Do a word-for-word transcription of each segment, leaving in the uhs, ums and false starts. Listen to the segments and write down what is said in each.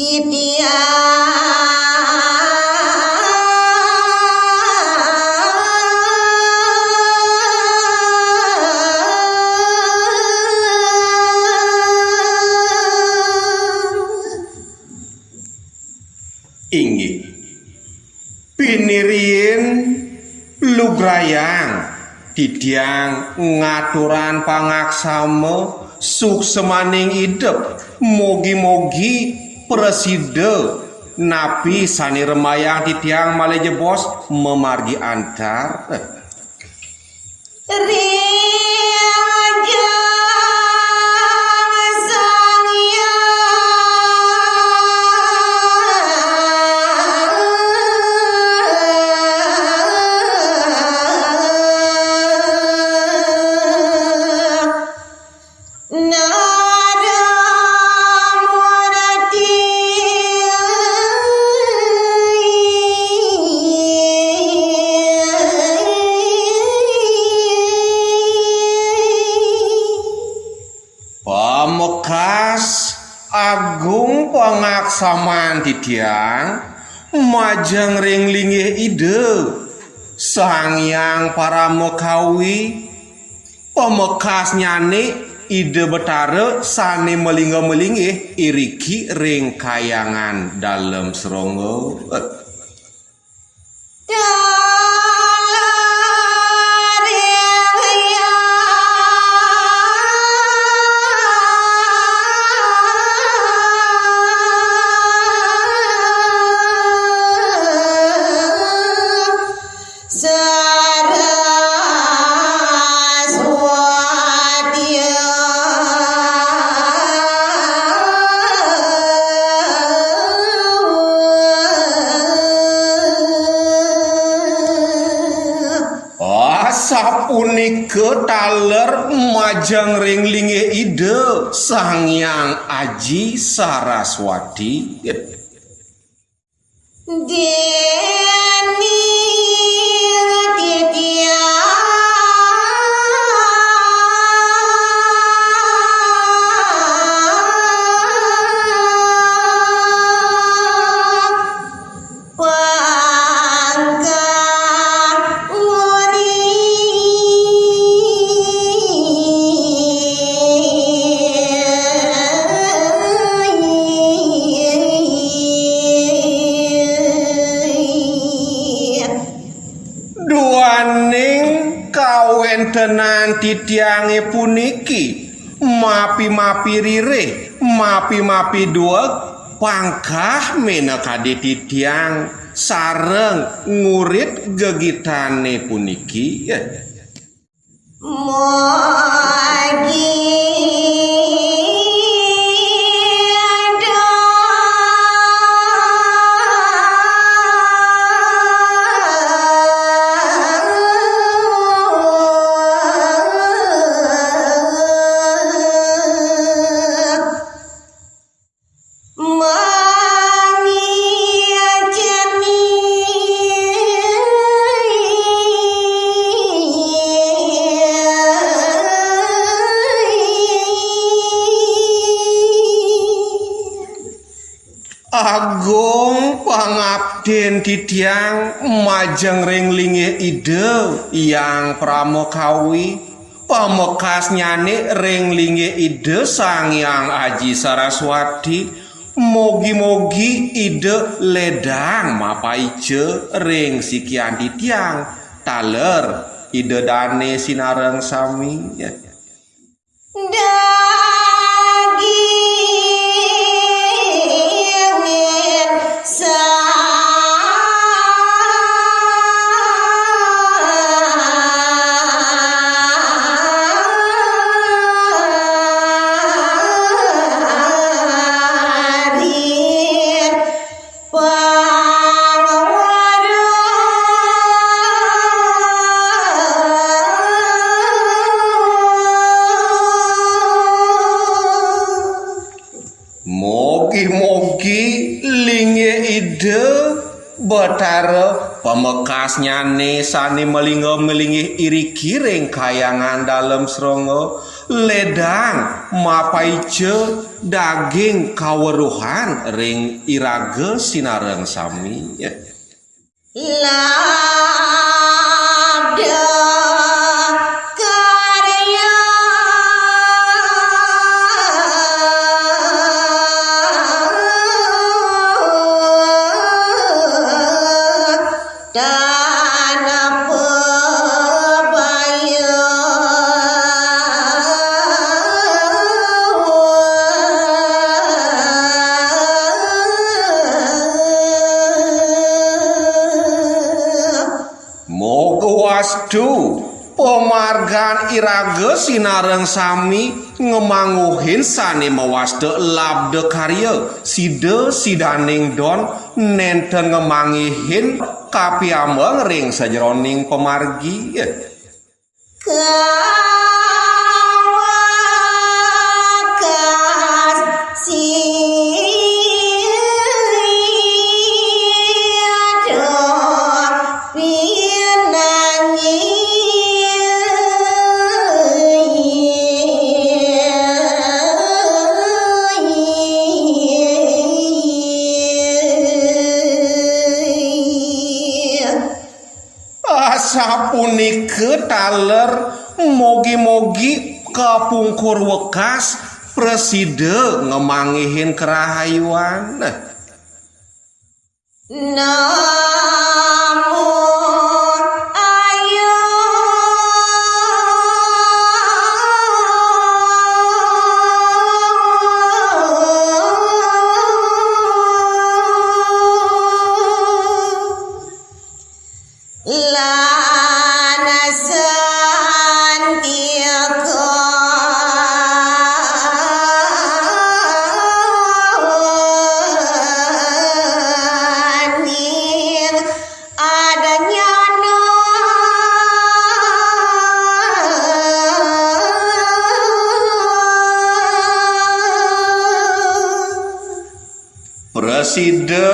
Titiang. Inggih. Piniriin lugrayang titiang ngaturang pangaksama suksmaning idep, mogi-mogi prasida napi sane rembayang titiang malih jebos mamargi antar. Ring Sang Hyang. Pamekas agung pangaksaman titiang majeng ring linggih Ida Sang Hyang Paramakawi. Pamekasnyane Ida Betara sane malingga-malinggih iriki ring Kahyangan Dalem Srongga. Saraswati. Asapunika taler majeng ring linggih Ida Sang Hyang Aji Saraswati. Dini titiang pangkah ngudi. Duaning kawentenan titiange puniki, mapi-mapi ririh, mapi-mapi dueg, pangkah minakadi titiang sareng ngurit gegitane puniki. Mogi Agung pangaptin titiang majeng ring linggih Ida Hyang Pramakawi. Pamekasnyane ring linggih Ida Sang Hyang Aji Saraswati, mogi-mogi Ida ledang mapaica ring sikian titiang taler Ida dane sinareng sami. Daging Mugi linggih Ida Batara pamekasnyané sané malingga-malinggih iriki ring Kahyangan Dalem Srangga, ledang mapaica daging kaweruhan ring iraga sinareng sami. Labda karya tanpa bayar. Moga wastu pamargan iraga sinareng sami ngamangguhin sané mawasta labda karya, sida sidaning don nénten ngamanggihin kapiambeng ring sajeroning pamargi. Kawakas sida pinanggih. Asapunika taler, mogi-mogi kapungkur wekas prasida ngamanggihin karahayuan. Namo ayo. Lan santika ning adnyana. Prasida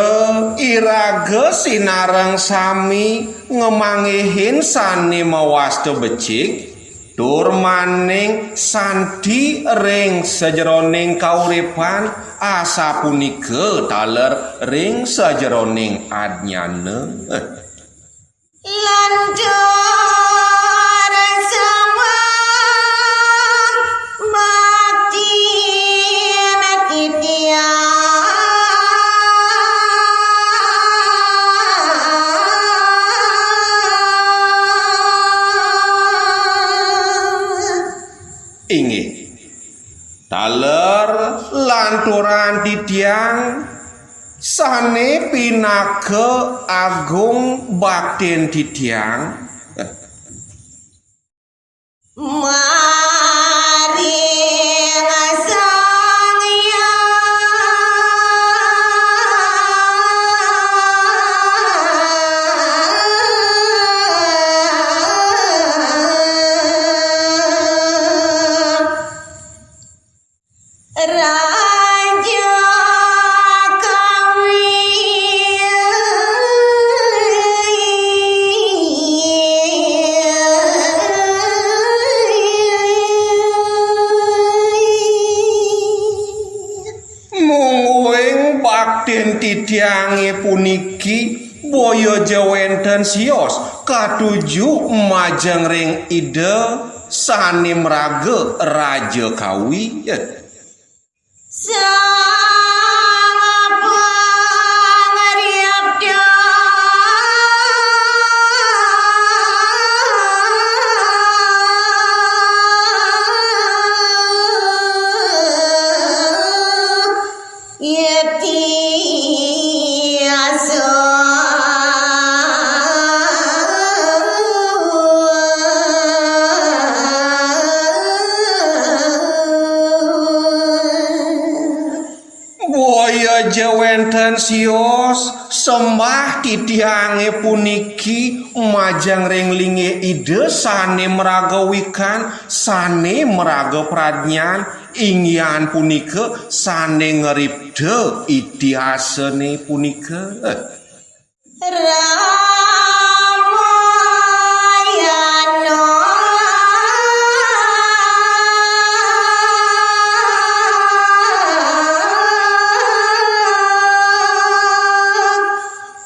iraga sinareng sami ngamanggihin sané mawasta becik, tur maning santi ring sajeroning kauripan, asapunika taler ring sajeroning adnyana. Lantur samah bakti titiang. Inggih. Taler lanturan titiang sané pinaka agung baktin titiang. Maring Sang Hyang. Raja Kawi. Mungguing baktin titiangé puniki boya ja wénten sios katuju majeng ring Ida sané maraga Raja Kawi. Sang Pangripta. Yati asa. Boya ja wénten sios sembah titiangé puniki majeng ring linggih Ida sané maraga wikan, sané maraga pradnyan, Inggihan punika sane ngripta itihasané punika. Ramayana.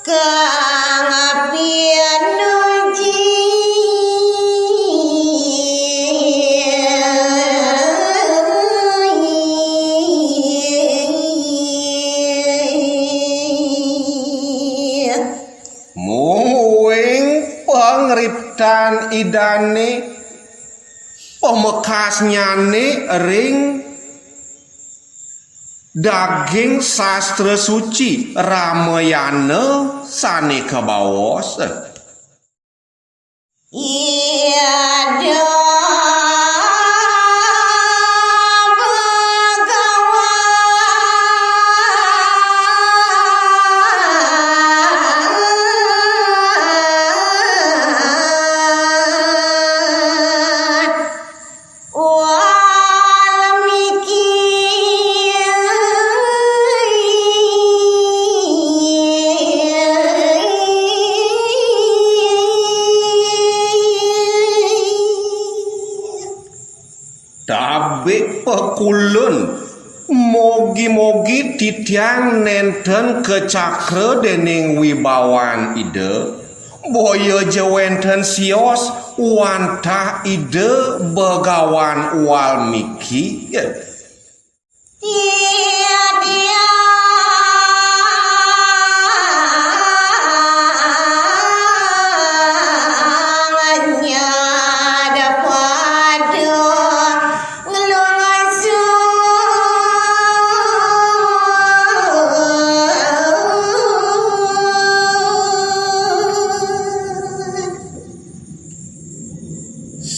Kang pinuji. Mungguing pangriptan Idane, pamekasnyane ring daging sastra suci Ramayana sane kabaos. Ida Bhagawan Walmiki. Tabik pakulun, mogi-mogi titiang nenten kacakra dening wibawan Ida. Boya ja wenten sios wantah Ida Bhagawan Walmiki. Titiang nyada pada nglungsur.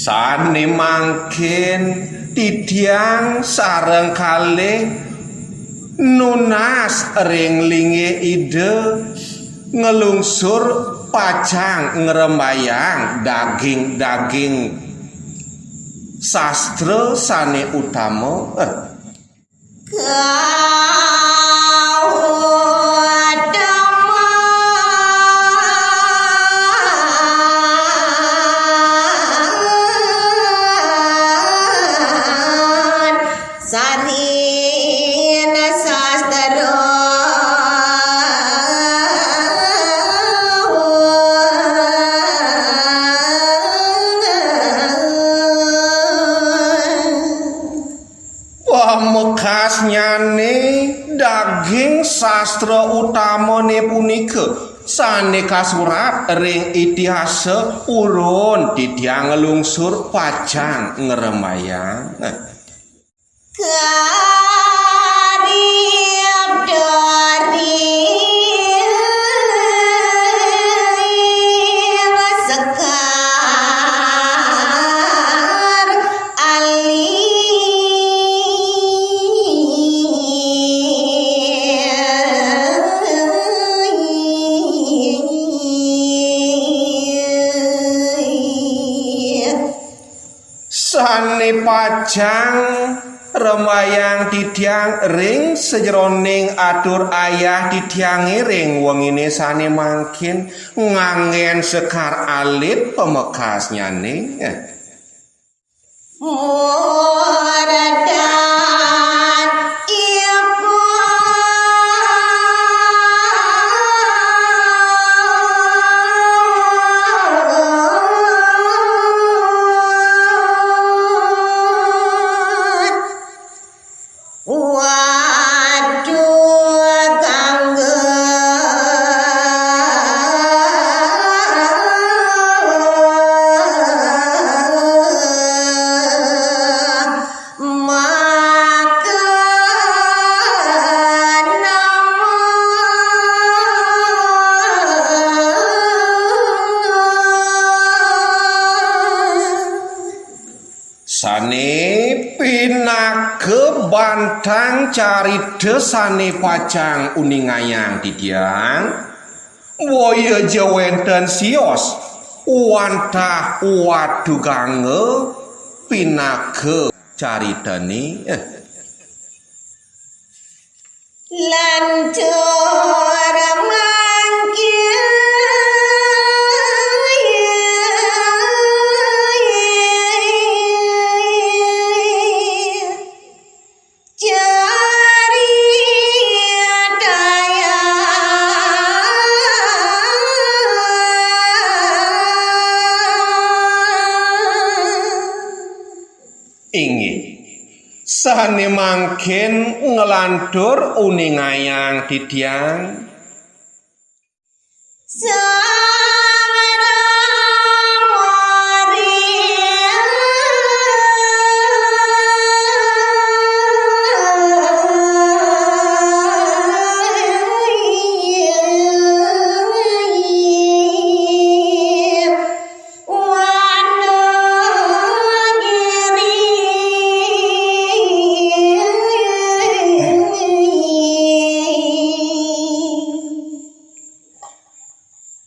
Sane mangkin titiang sareng kalih nunas ring linggih Ida nglungsur pacang ngrembayang daging-daging sastra sane utama. Gautama. Sarina sastra. Pamekasnyane daging sastra utamane punika sane kasurat ring itihasa purun titiang nglungsur pacang ngrembayang. Karya dari Sekar Alit. Sane pacang rembayang titiang ring sajeroning atur ayah titiange ring wengine sane mangkin nganggen Sekar Alit pamekasnyane. Muradan ipun. Waduh, kangge. Maka nama. Sane pinaka bantang carita sane pacang uningayang titiang, boya ja wenten sios wantah watu gangga pinaka caritane. Eh, Lantur mangkin Inggih. Sané mangkin nglantur uningayang titiang.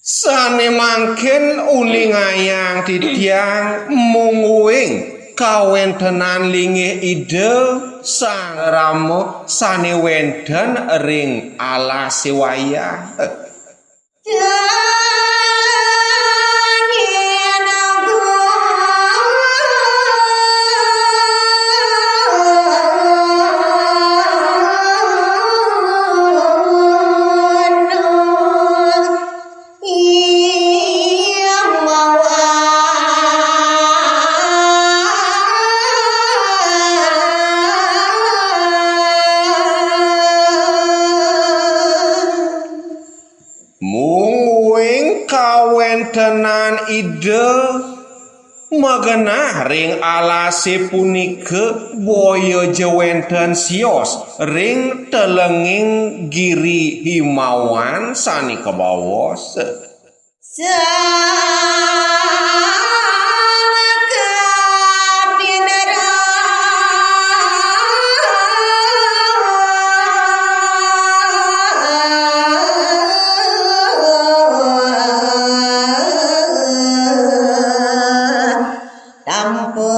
Sané mangkin uningayang titiang mungguing kawéntenan linggih Ida Sang Rama sané wénten ring alasé wayah. Mungguing kawéntenan Ida magenah ring alasé punika, boya ja wénten sios ring telenging giri himawan sané kabaos. Tanpa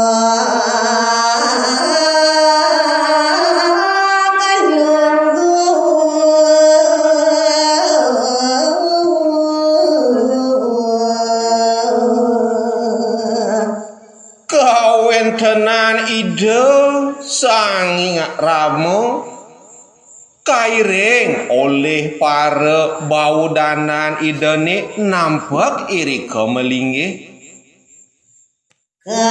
kalungguh. Kawéntenan Ida Sang Rama kairing olih para bawodanan Idané nampek irika malinggih. Kairing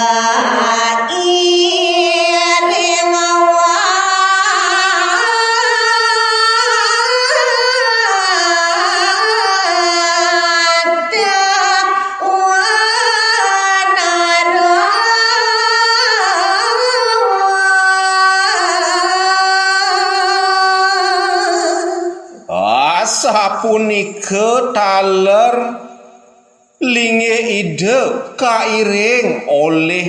watek wanara. Asapunika taler linggih Ida kairing olih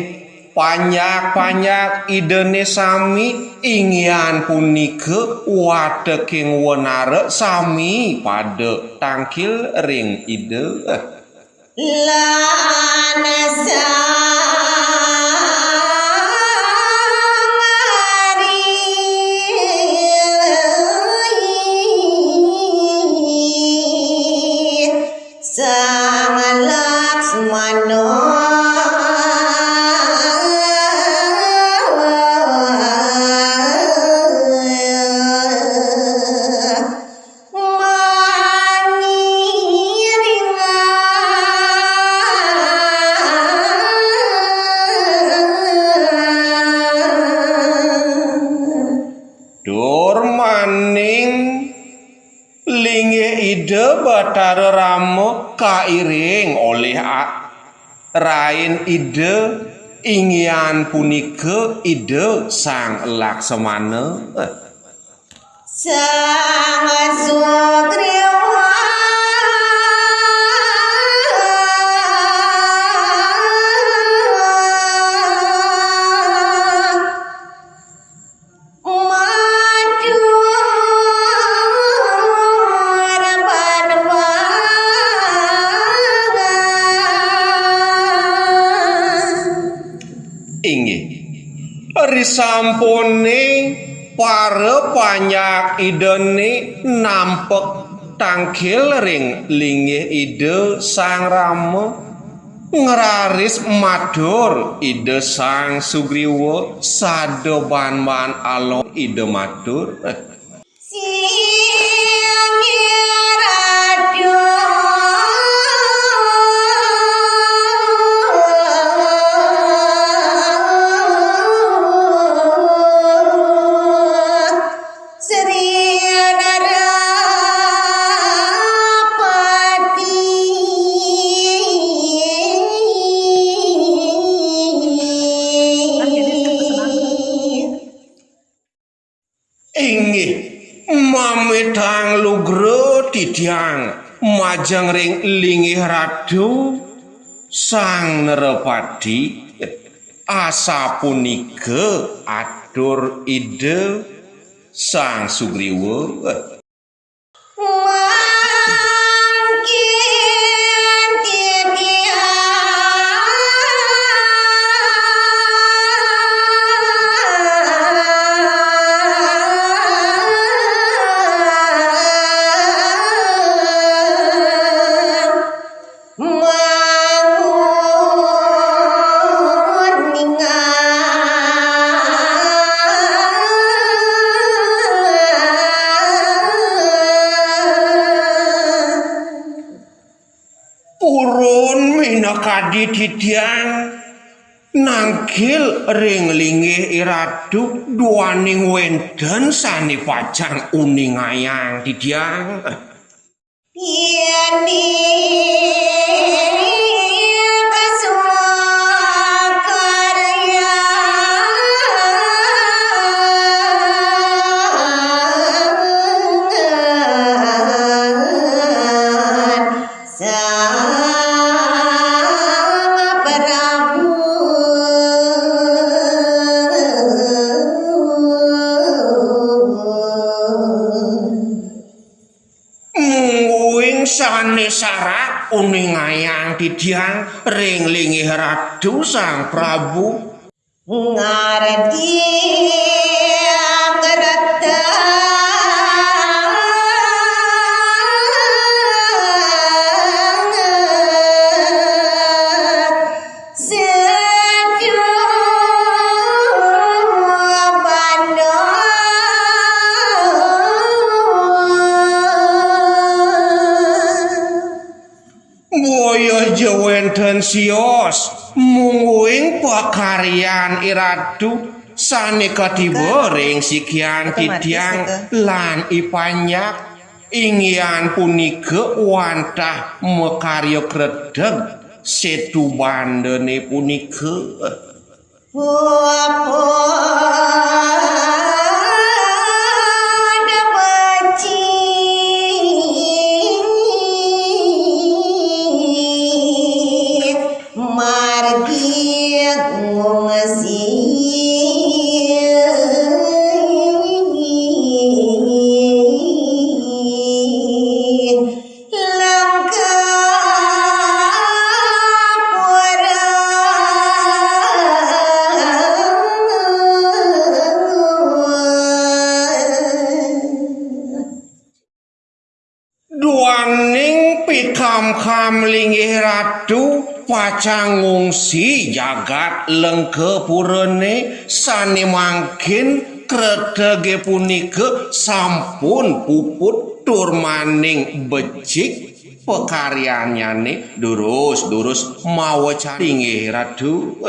panjak-panjak Idané sami, inggihan punika wateking wanara sami pada tangkil ring Ida. Lan sang Ari. Sang Laksmana mangiringan. Tur maning linggih Ida Batara Rama kairing olih a-, rain Ida, inggihan punika Ida Sang Laksmana. Sang Sugriwa. Matur panuwun. Inggih. Risampuné Para panjak Idané nampek tangkil ring linggih Ida Sang Rama, ngraris matur Ida Sang Sugriwa, sada ban-ban alon Ida matur. Inggih, mamitang lugra titiang majeng ring linggih Ratu Sang Nerapati, asapunika atur Ida Sang Sugriwa. Purun minakadi titiang nangkil ring linggih Iratu, duaning wénten sané pacang uningayang titiang. Mungguing sané sarak uningayang titiang ring linggih Ratu Sang Prabu. Ngarti kerta Boya ja wénten sios, mungguing pakaryan Iratu sané katiba ring sikian titiang lan ipanjak, inggihan punika wantah makarya kreteg setu bandané punika. Duaning pikamkam linggih Ratu pacang ngungsi jagat Lengkapurané, sané mangkin kretegé punika sampun puput tur maning becik pakaryannyané. Durus, durus mawecan linggih Ratu.